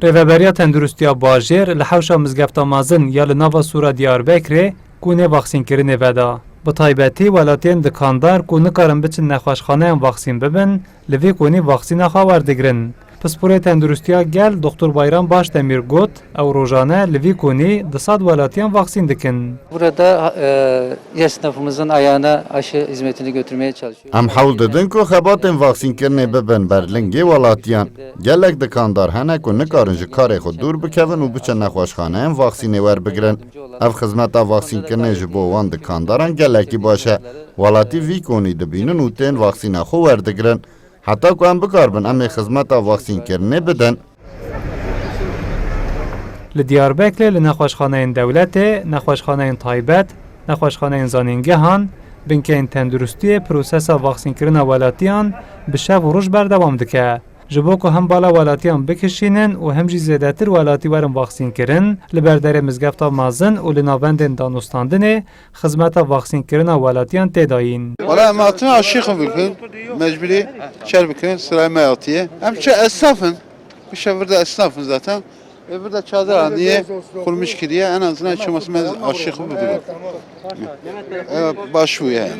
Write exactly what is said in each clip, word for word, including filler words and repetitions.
Rêveberiya Tenduristiya Bajêr li hewşa Mizgefta Mezin ya li nava Sûra Diyarbekirê kûnê vaksînkirinê veda. Bi taybetî welatiyên dikandar ku nikarin biçin nexweşxaneyan vaksîn bibin, li vî kûnî vaksîna xwe werdigrin. Pisporê Tenduristiya Gel Doktor Bayram Başdemîr got, ew rojane li vî kûnî du sed welatiyan vaksîn dikin. Burada e, esnafımızın ayağına aşı hizmetini götürmeye çalışıyoruz. Em hewl didin ku xebatên vaksînkirinê bibin ber lingê welatiyan. Gelek dikandar hene ku nikarin ji karê xwe dûr bikevin û biçin nexweşxaneyan vaksînê werbigirin. Ev xizmeta vaksînkirinê ji bo wan dikandaran gelekî baş e. Welatî vî konî dibînin û tên vaksîna xwe werdigirin. Heta ku em bikaribin, em ê xizmeta vaksînkirinê bidin. Li Diyarbekirê li nexweşxaneyên dewletê, nexweşxaneyên taybet, nexweşxaneyên zanîngehan, binkeyên tenduristiyê prosesa vaksînkirina welatiyan bi şev û roj berdewam dike. Ji bo ku hem bala welatiyan bikişînin û hem jî zêdetir welatî werin vaksînkirin, li ber derê Mizgefta Mezin û li navendên danûstandinê xizmeta vaksînkirina welatiyan tê dayîn. Wala em hatin aşî xwe bikin, mecburî çer bikin, sirayê me hatiye. Em çi esnaf in, pişe vir de esnaf in zaten. E, vir de çadir aniye, kurmiş kiriye, en azından hiç olmazsa me aşî xwe bikin. E, baş bûye yani.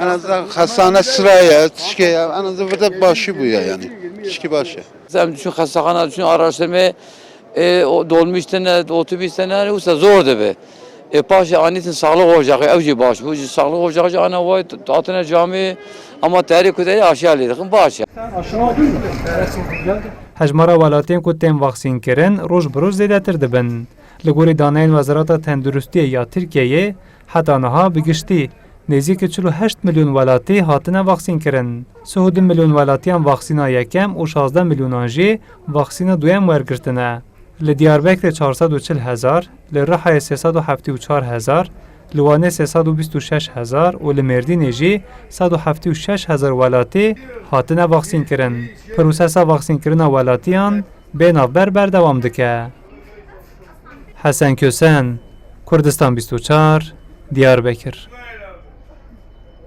En azından hastane sıraya, tişke ya, en azından vir de başî bûye yani. Tişkî baş e. Em diçûn xestexana, diçûn araştırmaya, e, o, dolmuş tine, otobüs tine, yani, wisa zor dibe. E, paşê anîtin sağlık ocağı, ew jî baş bû. Ji sağlık ocağı jî ana vay, hatine camî, ama terî ku derê aşiya lê dixin, baş e. Hejmara welatiyên ku tên vaksînkirin roj bi roj zêdetir dibin. Li gorî daneyên Wezareta Tenduristiyê ya Tirkiyeyê, heta niha bi giştî nêzîkî çil û heşt milyon welatî hatine vaksînkirin. Sih û du milyon welatiyan vaksîna yekem û şazdeh milyonan jî vaksîna duyem wergirtine. Li Diyarbekirê çar sed û çil hezar, li Rihayê sê sed û heftê û çar hezar, li Wanê sê sed û bîst û şeş hezar û li Mêrdînê jî sed û heftê û şeş hezar welatî hatine vaksînkirin. Prosesa vaksînkirina welatiyan bê navber berdewam dike. Hesen Kösen, Kurdistan bîst û çar, Diyarbekir.